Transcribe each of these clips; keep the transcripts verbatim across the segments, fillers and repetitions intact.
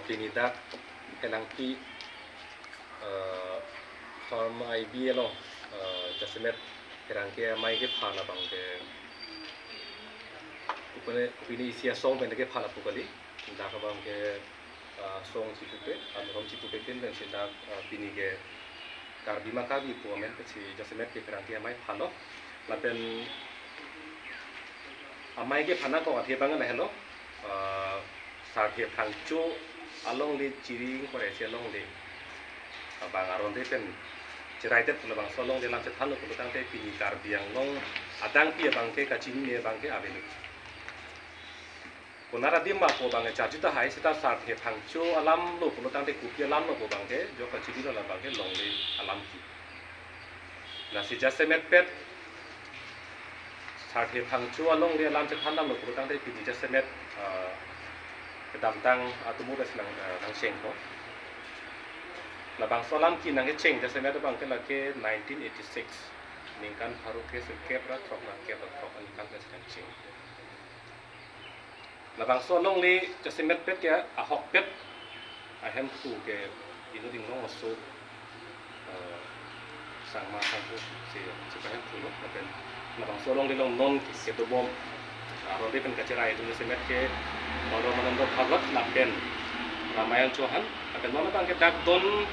Pini dak Phelangpi, eh, Farm I B along, eh, jasemet pherangke amei kepha labang ke kopine, kopine isi asong pen kepha lapu kali. Dak abang ke, eh, song chipupe, amorom chipupe pen pensi dak, eh, pini ke Karbi ma Karbi pu amen pensi jasemet ke pherangke amei phalo. Lapen amei kepha nangkok athe abang lahelo, eh, Sarthe Phangcho alongle, Chiring Koresi alongle abang aron de pen chiraidet pu labangso alongle alam chethanlo pulo tangte pini Karbi Anglong adang pi abang ke kachinine abang ke avelo. Konat adim ma pu abang ke charju tahai, seta Sarthe Phangcho alam lo pulo tangte kopi alam lo pu abang ke jok kachinilo labang ke longle alam ki. Lasi jasemet pet Sarthe Phangcho alongle alam chethan damlo pulo tangte pini jasemet, ah, kedamtang atumu pen silang, ah, nangchengpo. Labangso alam ki nangkecheng jasemet abang ke lake nineteen eighty-six. Ningkan pharo kre sirkep ra throk, ningkan kep ra throk aningkan pensi nangcheng. Labangso alongle jasemet pet ke ahokpet ahemphu ke inut inglong aso, eh, sangma sangpo si, si pahemphulo. Lapen labangso alongle along non ke kedobom aron de pen kacherai atum jasemet ke Paramananda Bhagwat lapen Ramayan Chauhan. Lapen non abang ke dak don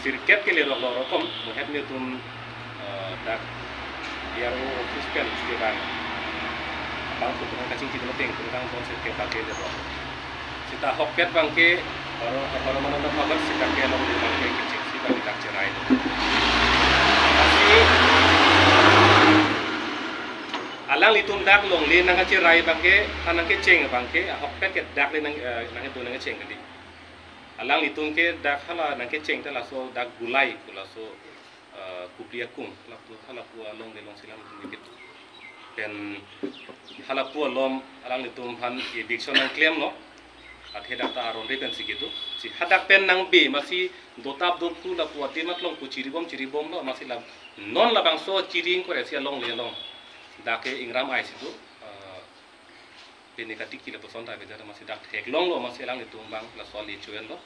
sirkep ke lerok lo rokom, muhet netum, eh, dak A R O office pen ke bang bang pu abang kachingki dun ateng pu abang don sirkep ta ke lerok. Seta ahokpet abang ke Paro, Paramananda Bhagwat seta ke alongle abang ke kechengsi abang dak cherai. Lasi alanglitum dak longle nangkacherai abang ke, ha nangkecheng abang ke, ahokpet ke dak le nang, eh, nangkedo nangkecheng kali. Alanglitum ke dak hala nangkecheng ta laso dak Gulai pu laso, eh, Kupli akung, halapu, halapu alongle alongsi alanglitum kedo. Pen halapu alom alanglitum aphan eviction nangklemlo. Athe dak ta aron de pensi kedo. Si hadak pen nangbe masi dotap dophu lapu adim aklong pu chiribom chiribomlo, masi la non labangso Chiring Koresi alongle along dak ke ingram ai si do, eh, pini katiki lapuson ta beda, masi dak theklonglo, masi alanglitum abang laso ali chuenlo.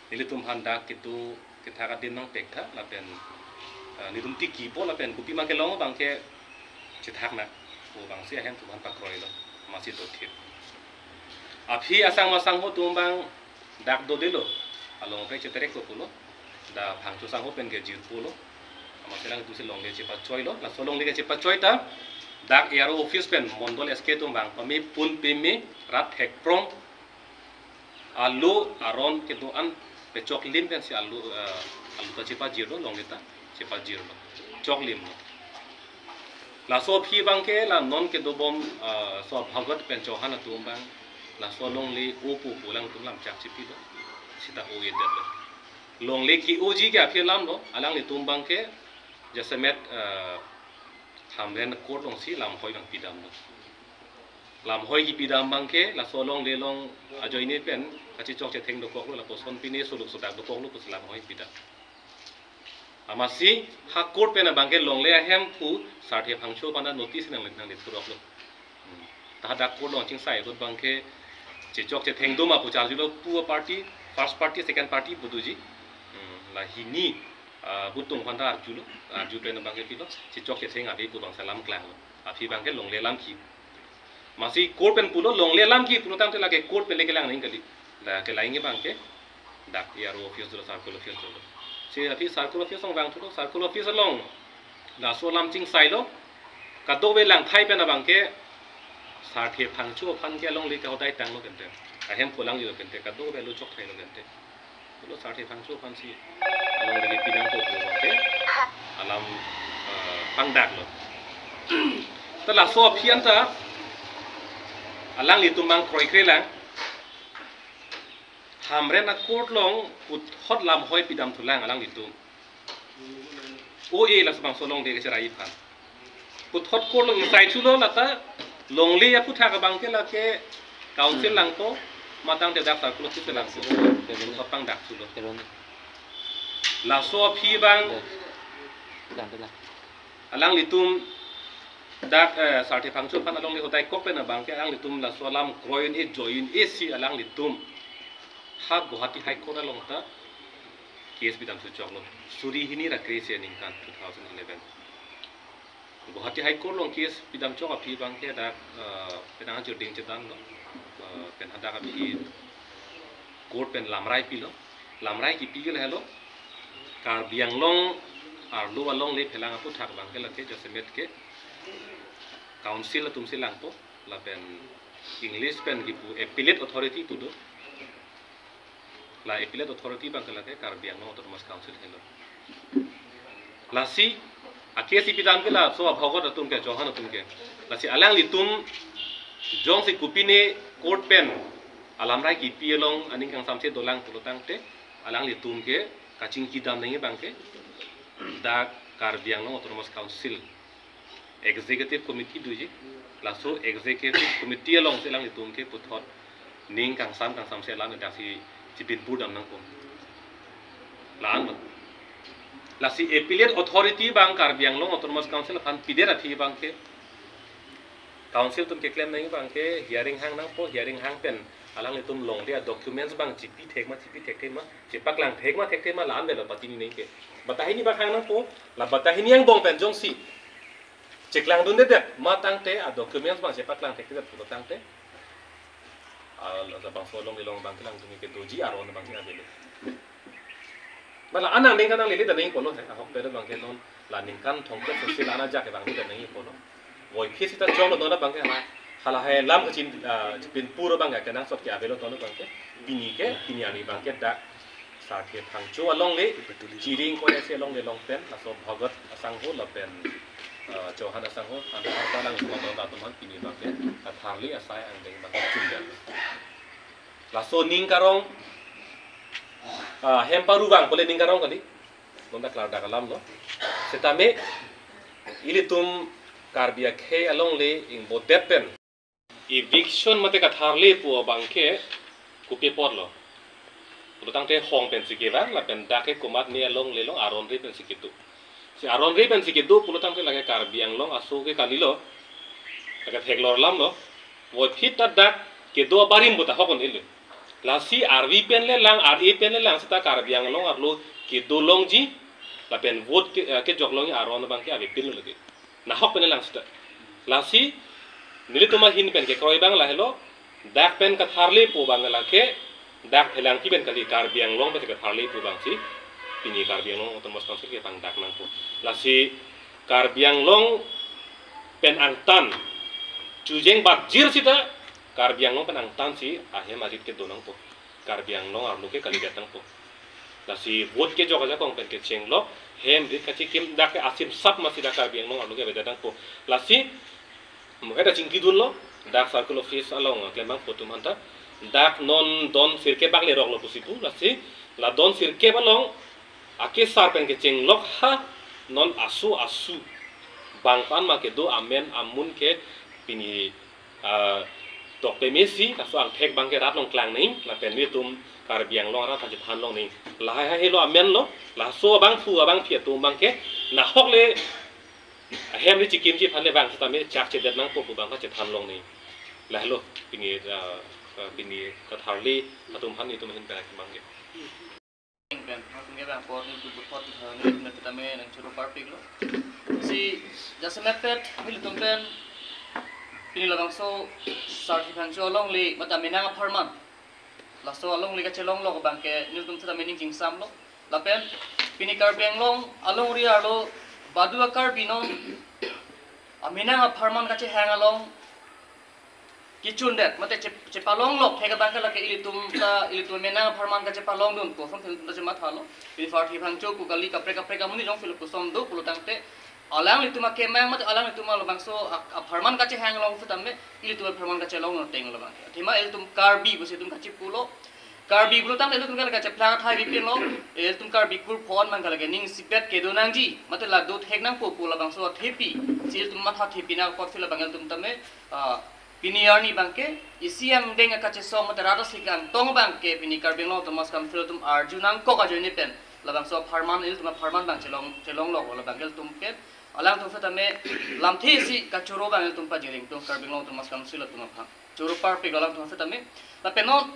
Nelitum aphan dak kedo kethak adim nangpek tha lapen, eh, nelitum tikipo lapen kopima kelong abang ke chethak nang pu abangsi ahemphu aphan pakroilo, masi dothip. Aphi asangma sangho atum abang dak dodelo, along pen cheterekpo pulo. Dak Phangcho sangho pen ke jirpo lo. Amatsi alanglitum si longle chepachoilo. Laso longle kechepachoi ta dak A R O office pen Mondol S K atum abang pame pun peme rat thekprong, alu aron kedo-an pechoklim pensi alu, eh, alu ta chepajirlo, longle ta chepajirlo, choklimlo. Laso aphi abang ke la non kedobom, eh, so Bhagwat pen Chauhan atum abang laso longle opo pu alangtum lamchak chipilo, seta o-edetlo. Longle ke-oji ke aphi alamlo, alanglitum abang ke jasemet, eh, Hamren court alongsi lamhoi abang pidamlo. Lamhoi kipidam abang ke laso longle along ajoine pen kachechok chetheng dokoklo, lapuson pine soluk sodak dokoklo pusi lamhoi pidam. Amatsi ha court pen abang ke longle ahemphu Sarthe Phangcho aphan ta notice nang, nangdethu roklo. Hmm. Ta hadak court along chingsai ahut abang ke chechok chetheng do ma pu charjulo, pu a party, first party, second party pu doji. Hmm. La hini, ah, butung aphan ta arjulo, arju pen abang ke pilo, chechok chetheng ave pu abangsi alam klanglo. Aphi abang ke longle alam ki. Masi court pen pulo longle alam ki pulo tangte lake court pen le kelang nangji kali. La kelang abang ke dak A R O office dolo, circle office dolo. Si aphi circle office along vangthulo, circle office along laso alam chingsailo. Kadokave langthai pen abang ke Sarthe Phangcho aphan ke alongle ke hodai tanglo kente. Ahemphu alanglilo kente, kadokave alu chokthailo kente. Pulo Sarthe Phangcho aphansi alongle pidampo pu abang ke alam, eh, pangdaklo. Ta laso aphi anta alanglitum abang kroikrelang. Hamren a court along puthot lamhoi pidamthulang alanglitum. O-e laso bangso longle kecherai aphan. Puthot court along ingsai thulo, lata longle aphuthak abang ke lake council langpo, matang te dak circle office langpo. Puthot pangdak thulo. Laso aphi abang alanglitum dak, eh, Sarthe Phangcho aphan alongle hodai kok pen abang ke alanglitum laso alam kroi un-e, joi un-e si alanglitum Ha Guwahati High Court along ta case pidam choklo. Suri hini ra kre-isi aningkan two thousand eleven. Guwahati High Court along case pidam chok aphi abangke dak, eh, penang ajir ding chedan lo. Eh, pen hadak aphi court pen lamrai pilo. Lamrai kipi ke lahelo. Karbi Anglong arlo alongle phelang aphuthak abangke lake jasemet ke council atumsi langpo. Lapen English pen kipu appellate authority pu do. La appellate authority abangke lake Karbi Anglong Autonomous Council helo. Lasi a case pidam ke laso abhogot atum ke, Chauhan atum ke. Lasi alanglitum jongsi kopine court pen alamrai kipi along aning kangsamse dolang pulo tangte, alanglitum ke kachingki dam nangji abangke dak Karbi Anglong Autonomous Council Executive Committee doji. Laso Executive Committee alongsi alanglitum ke puthot ning kangsam kangsamse alam daksi chipin pur dam nangpo. La-an lo. Lasi appellate authority abang Karbi Anglong Autonomous Council aphan pidet athi abangke council atum keklem nangji abangke hearing hang nangpo, hearing hang pen alanglitum longri a documents abang chipi thek ma, chipi thekthe ma, chepaklang thek ma, thekthe ma, la-an avelo patini nangji ke. Bata hini abang hang nangpo, la bata hini angbong pen jongsi cheklangdundedet ma tangte, a documents abang chepaklang thekthedet pulo tangte, a, labangso along ilong abangke alanglitum ke doji, aron abangke avelo. Bala anang ningkan nanglele dan nangji pulo he, ahok pedo abangke non la ningkan thomkep sesi la-an ajak ke abang dan nangji pulo. Voiphit sita chonglo non abangke ha, halahai alam kachin, ah, chipin pur abangke kenangsot ke avelo non abangke. Pini ke, pini arni abangke dak Sarthe Phangcho alongle, Chiring Koyase alongle long pen, laso Bhagat asangho lapen, eh, Chauhan asangho, antar palang semua tonta teman pini abangke, katharli asai angdeng abangke chunjang. Laso ning karong, ah, hem paru vang pule ning karong kali, non ta klardak alam lo. Setame, ilitum Karbi akhei alongle ingbodet pen eviction mate katharli pu abangke kopi apotlo. Pulo tangte hong pensi kevang lapen dak ke komatne alongle along aronri pensi kedo. Si aronri pensi kedo pulo tangte lake Karbi Anglong aso ke kalilo. Lake theklor alam lo. Voiphit ta dak kedo abarim puta hokon ilo. Lasi arvi pen le lang, ar-e pen le lang seta Karbi Anglong arlo kedo longji lapen vote ke, eh, kejok longji aron abangke avepinlo lake. Nahok pen le lang seta. Lasi nelitum ahin pen kekroi abang lahelo, dak pen katharli pu abang lake, dak phelangpi pen kali, Karbi Anglong pen katharli pu abangsi pini Karbi Anglong Autonomous Council kepangdak nangpo. Lasi Karbi Anglong pen angtan chujeng batjir seta Karbi Anglong pen angtansi ahem arit kedo nangpo. Karbi Anglong arlo ke kalidet nangpo. Lasi vote kejok ajakong pen kechenglok, hem rit kachikim dak ke asim sap masi dak Karbi Anglong arlo ke avedet nangpo. Lasi mo eta chingkidunlo, dak circle office along klembangpo atum anta, dak non don sirkep bak leroklo pusi pu, lasi la don sirkep along akesar pen kechenglok ha non asu asu bang pan ma kedo amen amun ke pini, ah, tokpemesi, laso angthek abangke rat along klang nangji, lapen nelitum Karbi Anglong arat aphan chethan long nangji. Lahai helo amen lo, laso abangphu abangphi atum abangke nahok le ahem ri chikimji aphan le vang setame chak chedet nangpo pu abang ta chethan long nangji. Lahelo pini, ah, ah, pini katharli atum aphan nelitum ahin pen abangke. Pen, ha, pen ke bang apot nelitum puthot, eh, nelitum tame nangchoro parpiklo. Si jasemet pet nelitum pen pini labangso Sarthe Phangcho alongle mate amenang apharman, laso alongle kachelonglok abangke nelitum tame ning chingsamlo. Lapen pini Karbi Anglong alongri arlo badu a-Karbi non amenang apharman kachehang along kechundet mate che, chepalonglok thek abangke lake ilitum ta, ilitum amenang apharman kachepalongdun pu ason ilitum ta chemathalo. Pini Sarthe Phangcho pu kali, kaprek kaprek amonit jongsi lapuson do pulo tangte, alanglitum akemang mate alanglitum labangso a, apharman kachehang along setame ilitum apharman kachelong ateng lo abangke. Athema ilitum Karbi pusi ilitum kachipulo. Karbi pulo tangte ilitum ke lake cheplang athai bipinlo, ilitum Karbi kurphon abangke lake ning isipet kedo nangji, mate la do thek nangpo pu labangso athepi si ilitum matha thepi nangkok si labang ilitum tame, ah, pini arni abangke isi angdeng akachesong mate rat asik angtong abangke pini Karbi Anglong Autonomous Council atum arju nangkok ajoine pen labangso apharman, ilitum apharman abang chelong, chelonglok labang ilitum ke alangtum setame lamthe isi kachoro abang ilitum pajireng atum Karbi Anglong Autonomous Council atum aphan choro parpik alangtum setame. Lapen non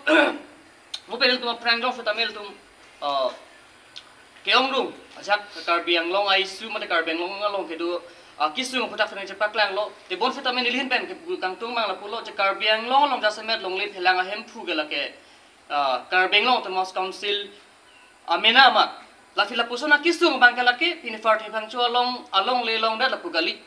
Mo pen ilitum aphrang jong setame ilitum, uh, ke-ong rung, ajak Karbi Anglong a-issue mate Karbi Anglong along kedo, uh, kesung aphuthak phan chepaklanglo. Tebon setame neli ahin pen ke kangtung mang lapulo, je Karbi Anglong along jasemet longle phelang ahemphu ke lake, uh, Karbi Anglong Autonomous Council amena amat. Lasi lapuson akesung abang ke lake pini Pharthe Phangcho along, alongle longdet lapu kali.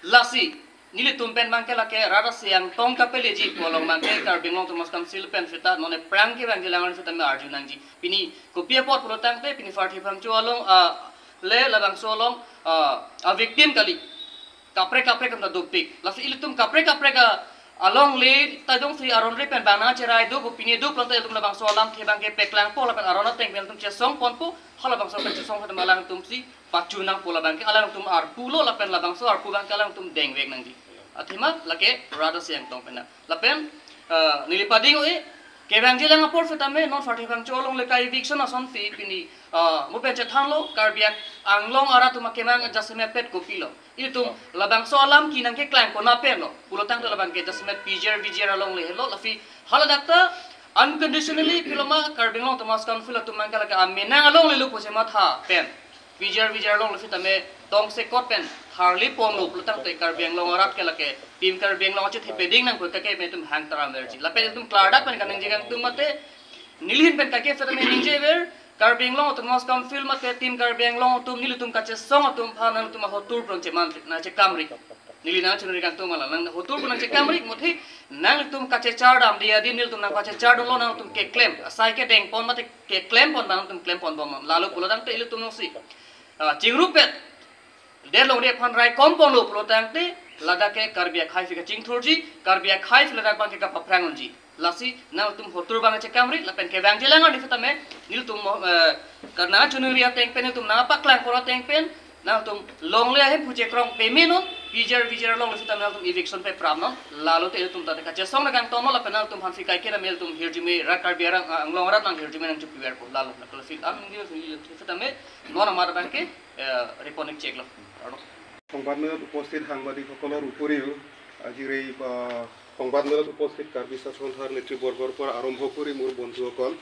Lasi nelitum pen abang ke lake rat asi angtong kapeleji pu along abang ke Karbi Anglong Autonomous Council pen seta non aphrang kevangji alang setame arju nangji. Pini kopi apot pulo tangte pini Pharthe Phangcho along, ah, le labangso along, ah, a-victim kali. Kaprek kaprek atum ta dopik. Lasi ilitum kaprek kaprek a alongle ta jongsi aron ri pen bang nangcherai do pu pini do pulote ilitum labangso alamthe abang ke paklangpo lapen aron ateng pen ilitum chesongponpo, halabangso pen chesong setame alangtumsi pachu nangpo, labang ke alangtum arpu lo lapen labangso arpu abang ke alangtum dengvek nangji. Athema lake rat asi angtong pen na. Lapen, eh, neli pading o-e, kevangji alang apor setame non Pharthe Phangcho alongle ka-eviction asonsi pini, eh, mo pen chethanlo, Karbi Anglong arat atum akemang jasemet pet kopilo. Ilitum labangso alam kenang keklang konat pen lo pulo tangte labang ke jasemet P G R V G R alongle helo, lasi haladak ta unconditionally piloma Karbi Anglong Autonomous Council atum abang ke lake amenang alongle lo pusi matha pen P G R V G R alongle setame tongsekot pen tharliponlo pulo tangte Karbi Anglong arat ke lake Team Karbi Anglong achethe peding nangkok kake pen ilitum hang tara merji. Lapen ilitum klardak pen kaningje kangtung mate neli ahin pen kake setame ningjever, Karbi Anglong Autonomous Council mate Team Karbi Anglong atum nelitum kachesong atum aphan nangtum ahotur pu nangcheman nangchekamri. Neli nangchonri kangtung mala nang ahotur pu nangchekamri, muthe nangtum kachechar dam dia di nelitum nangpachechar dunlo, nangtum keklem asai kedengpon mate keklempon abang nangtum klemponbomnon. Lalo pulo tangte ilitum nongsi, ah, chingrupet det longri aphan raikomponlo pulo tangte ladak ke Karbi akhei aphi kachingthurji, Karbi akhei aphi ladak abang ke kapaphrang unji. Lasi nangtum ahotur abang chekamri lapen kevangji alang arni setame nelitum mo, eh, karna chunuri ateng pen nelitum nangpaklangpon ateng pen nangtum longle ahemphu chekrong pemenon, P G R V G R alongle setame nangtum eviction peprapnon. Lalo te ilitum ta kachesong nangkangtongnon lapen nangtum aphansi kaike name ilitum hirjume rat Karbi arang, ah, Anglong arat nang hirjume nangchepiverpo. Lalo na kalau fit am ngi setame non amat abang ke, eh, ri-pon-ik cheklo. Arno. সংবাদমেলত উপস্থিত সাংবাদিকসকলৰ উপৰিও আজিৰ এই, আহ, সংবাদমেলত উপস্থিত কাৰ্বি স্বাস্থ্য সন্থাৰ নেতৃবৰ্গৰ পৰা আৰম্ভ কৰি মোৰ বন্ধুসকল,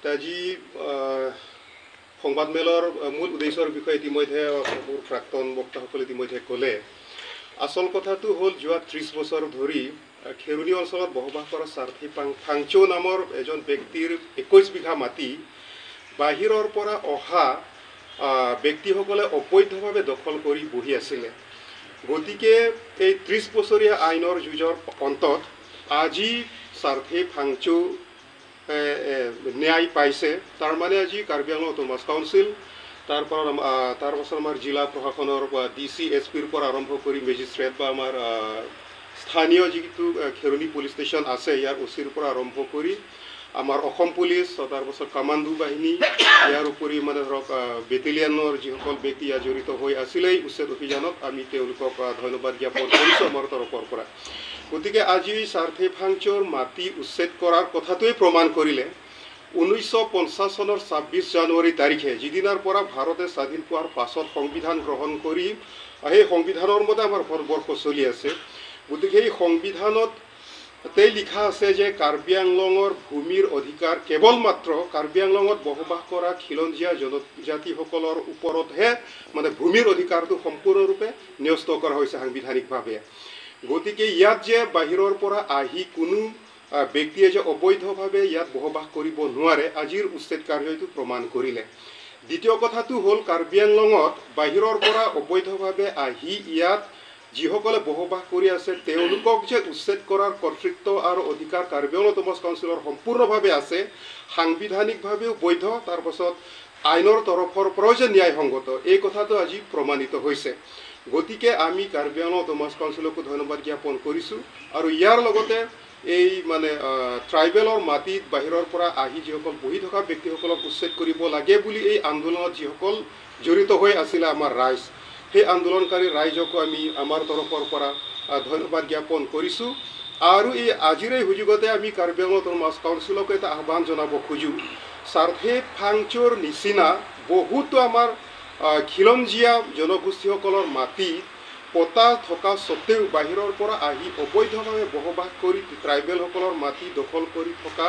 তে আজি, আহ, সংবাদমেলৰ, আহ, মূল উদ্দেশ্যৰ বিষয়ে ইতিমধ্যে, আহ, মোৰ প্ৰাক্তন বক্তাসকলে ইতিমধ্যে ক'লে। আচল কথাটো হ'ল, যোৱা ত্ৰিশ বছৰ ধৰি, আহ, খেৰণি অঞ্চলত বসবাস কৰা সাৰ্থে ফাং-, ফাংচৌ নামৰ এজন ব্যক্তিৰ একৈশ বিঘা মাটি বাহিৰৰ পৰা অহা, আহ, ব্যক্তিসকলে অবৈধভাৱে দখল কৰি বহি আছিলে। গতিকে এই ত্ৰিশ বছৰীয়া আইনৰ যুঁজৰ অন্তত আজি সাৰ্থে ফাংচৌ, এ, এ, ন্যায় পাইছে। তাৰমানে আজি কাৰ্বি আংলং অট'নমাছ কাউন্সিল, তাৰ পৰা, আহ, তাৰ পাছত আমাৰ জিলা প্ৰশাসনৰ পৰা ডি চি, এছ পিৰ পৰা আৰম্ভ কৰি মেজিষ্ট্ৰেট বা আমাৰ, আহ, স্থানীয় যিটো, আহ, খেৰণি পুলিচ ষ্টেচন আছে, ইয়াৰ অ' চিৰ পৰা আৰম্ভ কৰি আমাৰ অসম পুলিচ, তাৰ পাছত কামাণ্ডো বাহিনী, ইয়াৰ উপৰি মানে ধৰক, আহ, বেটেলিয়নৰ যিসকল ব্যক্তি ইয়াত জড়িত হৈ আছিলে এই উচ্ছেদ অভিযানত, আমি তেওঁলোকক, আহ, ধন্যবাদ জ্ঞাপন কৰিছোঁ আমাৰ তৰফৰ পৰা। গতিকে আজি এই সাৰ্থে ফাংচৌৰ মাটি উচ্ছেদ কৰাৰ কথাটোৱে প্ৰমাণ কৰিলে ঊনৈছশ পঞ্চাছ চনৰ ছাব্বিছ জানুৱাৰী তাৰিখে, যিদিনাৰ পৰা ভাৰতে স্বাধীন পোৱাৰ পাছত সংবিধান গ্ৰহণ কৰি, আহ, সেই সংবিধানৰ মতে আমাৰ ভাৰতবৰ্ষ চলি আছে। গতিকে সেই সংবিধানত তেই লিখা আছে যে কাৰ্বি আংলঙৰ ভূমিৰ অধিকাৰ কেৱল মাত্ৰ কাৰ্বি আংলঙত বসবাস কৰা খিলঞ্জীয়া জনজাতিসকলৰ ওপৰতহে, মানে, ভূমিৰ অধিকাৰটো সম্পূৰ্ণৰূপে ন্যস্ত কৰা হৈছে সাংবিধানিকভাৱে। গতিকে ইয়াত যে বাহিৰৰ পৰা আহি কোনো, আহ, ব্যক্তিয়ে যে অবৈধভাৱে ইয়াত বসবাস কৰিব নোৱাৰে, আজিৰ উচ্ছেদ কাৰ্যইটো প্ৰমাণ কৰিলে। দ্বিতীয় কথাটো হ'ল, কাৰ্বি আংলঙত বাহিৰৰ পৰা অবৈধভাৱে আহি ইয়াত যিসকলে বসবাস কৰি আছে, তেওঁলোকক যে উচ্ছেদ কৰাৰ কৰ্তৃত্ব আৰু অধিকাৰ কাৰ্বি আংলং অট'নমাছ কাউন্সিলৰ সম্পূৰ্ণভাৱে আছে, সাংবিধানিকভাৱেও বৈধ, তাৰ পাছত আইনৰ তৰফৰ পৰাও যে ন্যায়সংগত, এই কথাটো আজি প্ৰমাণিত হৈছে। গতিকে আমি কাৰ্বি আংলং অট'নমাছ কাউন্সিলকো ধন্যবাদ জ্ঞাপন কৰিছোঁ আৰু ইয়াৰ লগতে এই, মানে, আহ, ট্ৰাইবেলৰ মাটিত বাহিৰৰ পৰা আহি যিসকল বহি থকা ব্যক্তিসকলক উচ্ছেদ কৰিব লাগে বুলি এই আন্দোলনত যিসকল জড়িত হৈ আছিলে আমাৰ ৰাইজ, সেই আন্দোলনকাৰী ৰাইজকো আমি আমাৰ তৰফৰ পৰা, আহ, ধন্যবাদ জ্ঞাপন কৰিছোঁ। আৰু এই আজিৰ এই সুযোগতে আমি কাৰ্বি আংলং অট'নমাছ কাউন্সিলকো এটা আহ্বান জনাব খোজোঁ, সাৰ্থে ফাংচৌৰ নিচিনা বহুতো আমাৰ, আহ, খিলঞ্জীয়া জনগোষ্ঠীসকলৰ মাটি পট্টা থকা স্বত্বেও বাহিৰৰ পৰা আহি অবৈধভাৱে বসবাস কৰি ট্ৰাইবেলসকলৰ মাটি দখল কৰি থকা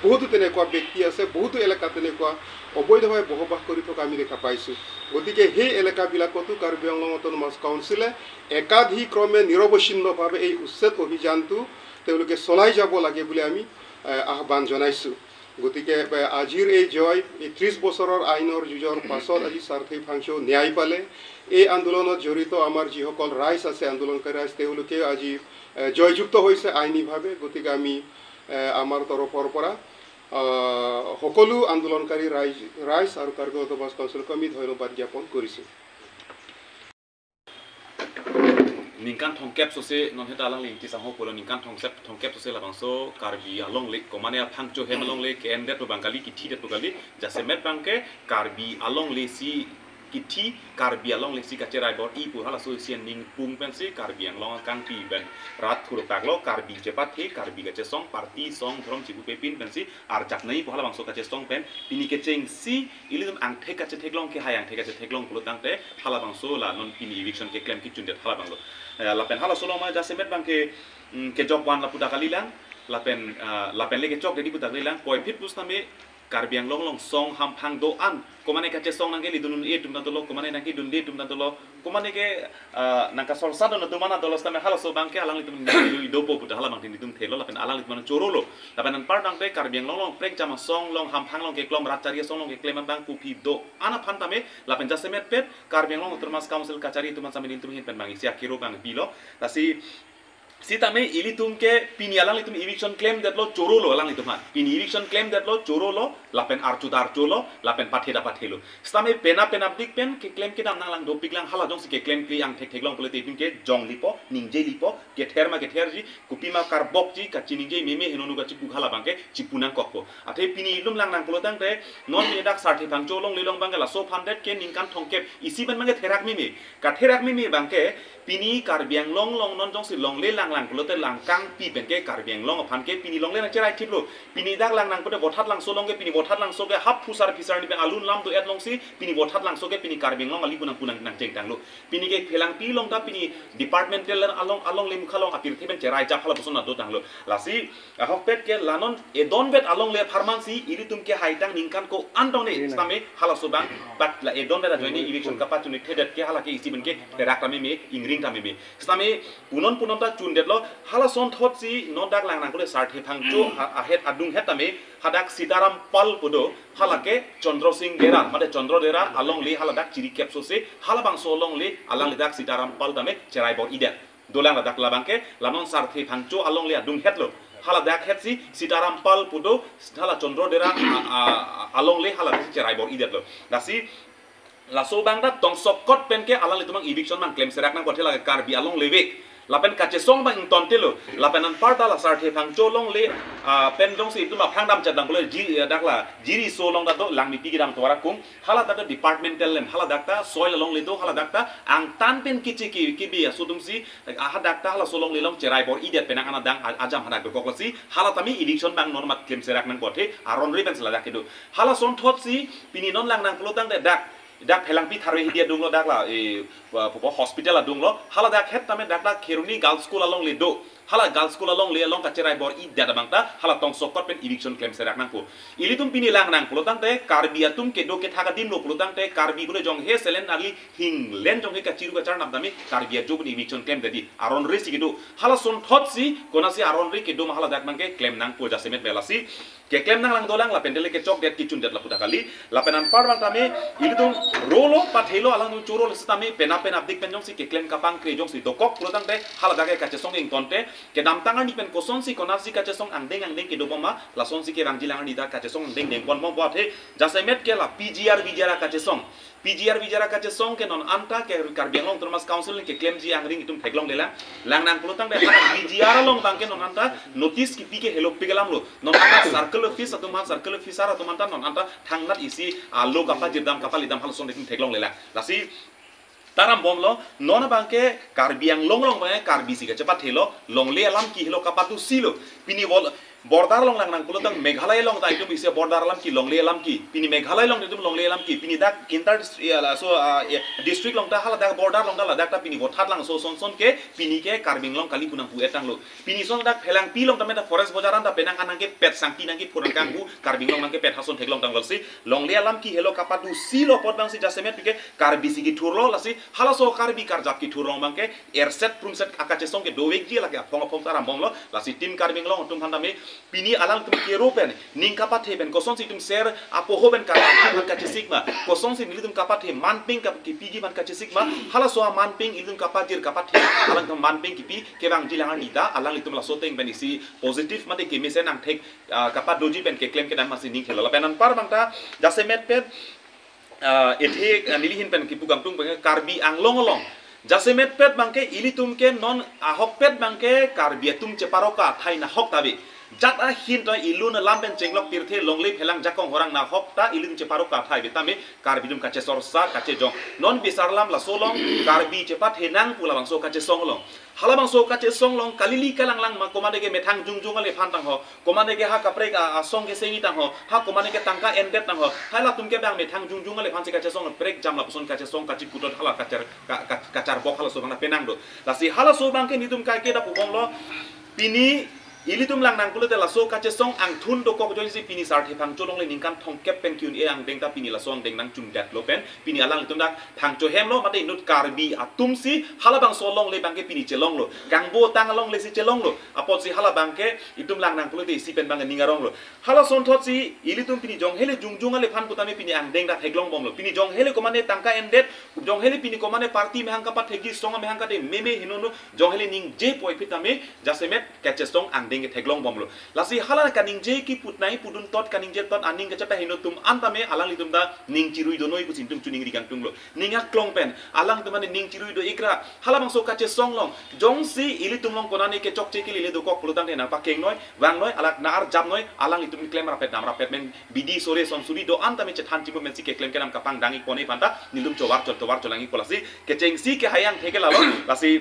বহুতো তেনেকুৱা ব্যক্তি আছে, বহুতো এলেকাত তেনেকুৱা অবৈধভাৱে বসবাস কৰি থকা আমি দেখা পাইছোঁ। গতিকে সেই এলেকাবিলাকতো কাৰ্বি আংলং অট'নমাছ কাউন্সিলে একাধি ক্ৰমে নিৰৱচ্ছিন্নভাৱে এই উচ্ছেদ অভিযানটো তেওঁলোকে চলাই যাব লাগে বুলি আমি, এ, আহ্বান জনাইছোঁ। গতিকে, এ, আজিৰ এই জয়, এই ত্ৰিশ বছৰৰ আইনৰ যুঁজৰ পাছত আজি চাৰ্থে ফাংচৌ ন্যায় পালে। এই আন্দোলনত জড়িত আমাৰ যিসকল ৰাইজ আছে, আন্দোলনকাৰী ৰাইজ, তেওঁলোকেও আজি, এ, জয়যুক্ত হৈছে আইনীভাৱে। গতিকে আমি, এ, আমাৰ তৰফৰ পৰা, আহ, সকলো আন্দোলনকাৰী ৰাইজ, ৰাইজ আৰু কাৰ্বি অট'নমাছ কাউন্সিলক আমি ধন্যবাদ জ্ঞাপন কৰিছোঁ। Ningkan thomkep sose non heta alangli ingti sangho pulo, ningkan thomkep, thomkep sose labangso Karbi alongle, komane aphan cho hem alongle ke-endet pu bang kali, kithi det pu kali, jasemet bangke Karbi alongle si kithi, Karbi alongle si kacherai bor-i pu halaso isi aning pung pensi Karbi Anglong akangpi pen rat thurok taklo, Karbi chepathe, Karbi kachesong, party song, dhorom chibu pepin pensi arjak nai pu halabangso kachesong pen pini kechengsi ilitum angthek kachetheklong, kehai angthek kachetheklong pulo tangte halabangso la non pini eviction keklem kechundet halabanglo. Eh, lapen halaso along ma jasemet bangke, mm, kejok van lapu ta kalilang, lapen, ah, lapen le kechok dedi pu ta kalilang, koiphit pusitame Karbi Anglong along song hamphang do-an, komane kachesong nangkele dun un-e atum tangtolo, komane nangkedunde atum tangtolo, komane ke, ah, nangkasorsa don atum ana dolos tame halaso bangke alanglitum nangkelu dopo pu ta halabang tin itum thelo, lapen alanglitum chorolo. Lapen anpar tangte Karbi Anglong along prekjam asong along hamphang along keklem, rat chari asong along keklem abang kophi do-an aphan tame, lapen jasemet pet Karbi Anglong Autonomous Council kachari atum an sami nelitum ahin pen bang isi akero bang bilo. Lasi sitame ilitum ke pini alanglitum eviction klemdetlo, chorolo alanglitum ha. Pini eviction klemdetlo, chorolo, lapen archo ta archolo, lapen pathe ta pathelo. Sitame penap penapdik pen keklem kedam nanglang dopiklang, hala jongsi keklem kri angthek theklong pulote itum ke jong lipo, ningje lipo, kether ma ketherji, kopima karbokji, kachiningje meme henonu kachipu halabangke chipu nangkokpo. Athe pini ilum langnang pulo tangte, non pini dak Sarthe Phangcho alongle along bangke laso aphan det ke ningkan thomkep isi pen bangke therak meme. Katherak meme bangke pini Karbi Anglong along non jongsi longle langlang pulote langkangpi penke Karbi Anglong aphan ke pini longle nangcherai thiplo. Pini dak langnang pulote Vothatlangso along ke pini Vothatlangso ke hap phusar phisar ni pen alun lam do-et alongsi pini Vothatlangso ke pini Karbi Anglong ali punang punang nangchengtanglo. Pini ke Phelangpi along ta pini departmental along alongle mukha along apirthe pen cherai chap halapuson na dotanglo. Lasi ahokpet ke la non edonbet alongle apharmansi ilitum ke haitang ningkan ko-an tong ne, sitame halaso bang, but la edonbet ajoine eviction kapachunithedetke hala ke isi penke therak ta meme, ingring ta meme. Sitame punon punon ta chundetlo, halason thotsi non dak langnang kule Sarthe Phangcho a-, ahet adunghet tame, hadak Sitaram Pal pu do, hala ke Chandra Sing Dera, mate Chandra Dera alongle hala dak chirikep sose, halabangso alongle alangli dak Sitaram Pal tame cherai bor-idet. Dolang ladak labangke, la non Sarthe Phangcho alongle adunghetlo. Hala dak hetsi Sitaram Pal pu do, hala Chandra Dera a, a, a, alongle hala si cherai bor-idetlo. Lasi laso bang dak tongsokot penke alanglitum ang eviction mang klemserak nangpo, athe lake Karbi alongle vek. Lapen kachesong bang ingtontelo. Lapen anpar ta la Sarthe Phangcho alongle, ah, pen jongsi itum aphrang damchet dam pulo ji, eh, dak la jiri so along ta do Langmepi kedam tovar akung. Hala dak ta departmental lem, hala dak ta soil alongle do, hala dak ta angtan pen kichi ki, kibi aso atumsi, ah, hadak ta halaso alongle along cherai bor-idet penang ana dang a-, ajam hadak dokok lasi, hala tame eviction bang non mat klemserak nangpo, athe aron ri pensi ladak kedo. Halason thotsi pini non langnang pulo tangte dak, dak Phelangpi tharve hidi adunglo dak la, eh, pu-, pu-, hospital adunglo, hala dak het tame dak dak Kheroni Girls School alongle do. Hala Girls School alongle along kacherai bor-idet abang ta, hala tongsokot pen eviction klemserak nangpo. Ilitum pini langnang pulo tangte, Karbi atum kedo kethak adimlo pulo tangte, Karbi pulo jong he selen nali hinglen jong he kachiru kachar nam tame, Karbi ajo pun eviction klemdedi, aron ri si kedo. Halason thotsi, konasi aron ri kedo ma hala dak bangke klem nangpo jasemet belasi. Keklem nanglang dolang lapen dele kechokdet kechundet lapu ta kali. Lapen anpar bang tame ilitum rolo pathelo alanglitum chorolo sitame penap penapdik pen jongsi keklem kapangkre jongsi dokok pulo tangte hala dak ke kachesong ingtonte kedamtang arni pen kosonsi konatsi kachesong angdeng angdeng kedo bom ma lasonsi kevangji lang arni dak kachesong angdeng dengpon bompo, athe jasemet ke la P G R V G R akachesong. P G R V G R akachesong ke non anta ke Karbi Anglong Autonomous Council ke klemji angring itum theklonglelang. Langnang pulo tangte hala V G R along bangke non anta notice kipi ke helopik alamlo. Non anta circle officer atum an, circle officer atum anta non anta thangnat isi alo kapajir dam kapali dam halason itum theklonglelang. Lasi taram bomlo, non bangke Karbi Anglong along bangke Karbi si kachepathelo, longle alam kihelo kapatu silo. Pini vol Border along lang nangpulo tang Meghalaya along ta itum isi border alam ke, longle alam ke. Pini Meghalaya along itum longle alam ke. Pini dak inter district, ya, laso, ah, ya, district along ta hala dak border along ta ladak ta pini vothat langso ason ason ke pini ke Karbi Anglong kali pu nangpu-et tanglo. Pini ason dak Phelangpi along ta meta forest bojar an ta penang an nangkepet, sangpi nangkephur nangkanghu, Karbi Anglong nangkepet, ha ason theklong tanglo si. Longle alam ke helo kapadusi lo apot abang si jasemet pike Karbi si kethurlo, lasi halaso Karbi karjap kethur along abang ke erset prumset akachesong ke dovekji, lake aphong aphong ta rambomlo. Lasi Team Karbi Anglong atum aphan tame pini alangtum kero pen, ning kapathe pen, kosonsi itum ser apoho pen ka-, aphan kachesik ma, kosonsi nelitum kapathe manpeng kap-, kipiji aphan kachesik ma, halaso amanpeng ilitum kapajir kapathe, alangtum manpeng kipi kevangji lang arni ta alanglitum laso ateng pen isi positive mate kemesen angthek, ah, kapadoji pen keklem kedam masi ning thelo. Lapen anpar abang ta jasemet pen, ah, ethe, ah, neli ahin pen kipu kangtung pen Karbi Anglong along jasemet pet abang ke ilitum ke non ahokpet abang ke Karbi atum cheparoka athai nahok ta ave. Jat ahin to ilun alam pen chenglok pirthe longle phelang jakong horang nahok ta ilitum cheparoka athai ave tame Karbi atum kachesorsa kachejong. Non bisar alam laso along Karbi chepathe nang pu labangso kachesong along. Halabangso kachesong along kalili kalanglang ma, komane ke methang jongjong ale aphan tangho, komane ke ha kaprek a, asong kesengji tangho, ha komane ke tangka endet tangho, halatum ke abang methang jongjong ale aphan si kachesong prekjam lapuson kachesong kachiputot hala kachar, ka, ka, kacharbok halaso abang ta penang do. Lasi halaso abang ke nelitum kaike ta pubomlo. Pini ilitum lang nangpulote laso kachesong angthun dokok ajoine si pini Sarthe Phangcho alongle ningkan thomkep pen ki-un-e angdeng ta pini laso angdeng nangchundetlo pen pini alanglitum dak Phangcho hemlo mate inut Karbi atum si halabangso alongle abang ke pini chelonglo. Kangbotang alongle si chelonglo. Apotsi hala abang ke itum lang nangpulote isi pen abang ning aronglo. Hala asonthot si ilitum pini jonghele jongjong ale aphan pu tame pini angdeng ta theklongbomlo. Pini jonghele komane tangka endet, jonghele pini komane party amahang kapathekji, song amahang kate meme henono, jonghele ningje puvoiphit tame jasemet kachesong angdeng ke theklongbomlo. Lasi hala kaningje kipu tnai pudun tot kaningje tot aning kachepaheno atum an tame alanglitum ta ning chirui donoi pusi itum choningri kangtunglo. Ning aklong pen alangtum an ning chirui do ikra. Halabangso kachesong along jongsi ilitum along konane kechokche kelile dokok pulo tangte nangpakengnoi, vangnoi, alak na-arjapnoi, alanglitum klem rapet dam rapet men bidi sore son suri do-an tame chethan chipu mensi keklem kedam kapangdang-ik pon aphan ta nelitum chovar chol tovar cholang-ikpo. Lasi kechengsi kehai angthek ke lalo, lasi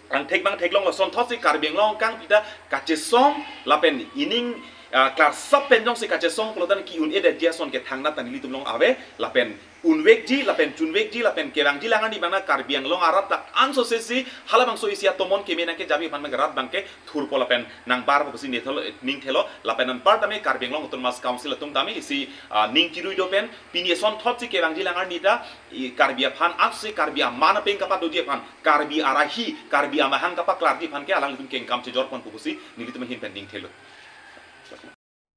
angthek abang theklonglo. Asonthot si Karbi Anglong kangpi ta kachesong lapen ining, ah, klarsap pen jongsi kachesong pulo tangte ki-un-edetji ason ke thangnat ta nelitum along ave, lapen unvekji lapen chunvekji lapen kevangji lang arni abang ta Karbi Anglong arat ta anso sesi halabangso isi atomon keme nangkejapji aphan abang rat abang ke thurpo lapen nangbarpo pusi nethelo, ning thelo. Lapen anpar tame Karbi Anglong Autonomous Council atum tame isi, ah, ning chirui do pen pini asonthot si kevangji lang arni ta i Karbi aphan, apsi Karbi aman apeng kapadoji aphan, Karbi arahi, Karbi amahang kapaklarji aphan ke alanglitum kengkam chejor ponpo pusi nelitum ahin pen ning thelo.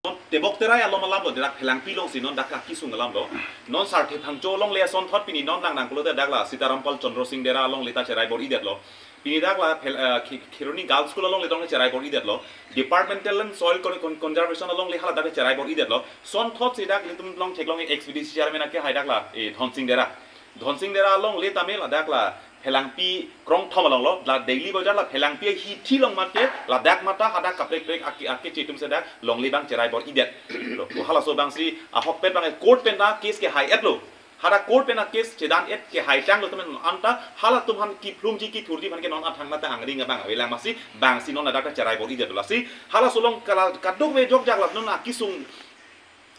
Non Tebok Terai along alamlo, dak Phelangpi along si non dak akisung alamlo. Non Sarthe Phangcho alongle asonthot pini non lang nangpulote dak la Sitaram Pal Chandra Sing Dera alongle ta cherai bor-idetlo. Pini dak la Phel-, eh, Khe-, Kheroni Girls School alongle tong cherai bor-idetlo. Departmental Land Soil Con-, Con-, Conservation alongle hala dak cherai bor-idetlo. Asonthot si dak ilitum along theklong X B D C chairman ake hai dak la, eh, Dhonsing Dera. Dhonsing Dera alongle tame ladak la Phelangpi krongthom alonglo, la daily bojar la Phelangpi ahithi along mate ladak mata hadak kaprek prek ake, akeche atum si dak longle abang cherai bor-idet. Lo, halaso abang si ahokpet abang court pen ta case kehai-etlo. Hadak court pen ta case chedan-et kehai tanglo temen anta halatum aphan kiphlumji kithurji aphan ke non athangnat ta angring abang avelang masi abang si non ladak ta cherai bor-idet. Lasi halaso along kala kadokave jokjak la non akisung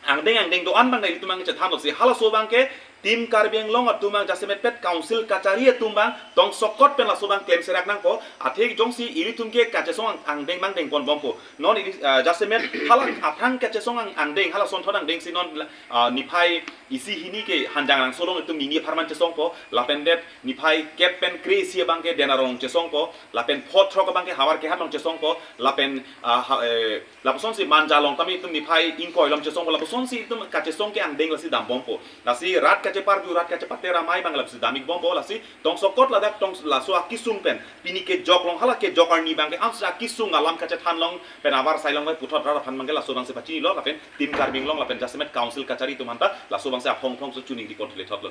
angdeng angdeng do-an abang ilitum abang chethanlo si halaso abang ke Team Karbi Anglong atum abang jasemet pet council kachari atum abang tongsokot pen laso abang klem serak nangpo. Athe jongsi ilitum ke kachesong ang-, angdeng abang dengponbompo. Non ili, ah, jasemet hala aphrang kachesong ang-, angdeng hala asonthot angdeng si non, ah, niphai isi hini ke Hanjangrangso along itum nini apharman chesongpo. Lapen det niphai kep pen kre-isi abang ke Dena Rong chesongpo. Lapen pho throk abang ke Howraghat along chesongpo. Lapen, ah, ha, eh, lapusonsi Manja along tame itum niphai ingkoi along chesongpo, lapusonsi itum kachesong ke angdeng lasi dambompo. Lasi rat kacheparju, rat kachepater amei abang lasi dam-ikbompo, lasi tongsokot ladak tong laso akisung pen pini kejok along hala kejok arni abang ke ansi akisung alam kachethan along pen avarsai along pen puthot rat aphan abang ke laso abang si pachinilo lapen Team Karbi Anglong lapen jasemet council kachari atum aphan ta laso abang si aphong aphong si choningri pon thilethotlo.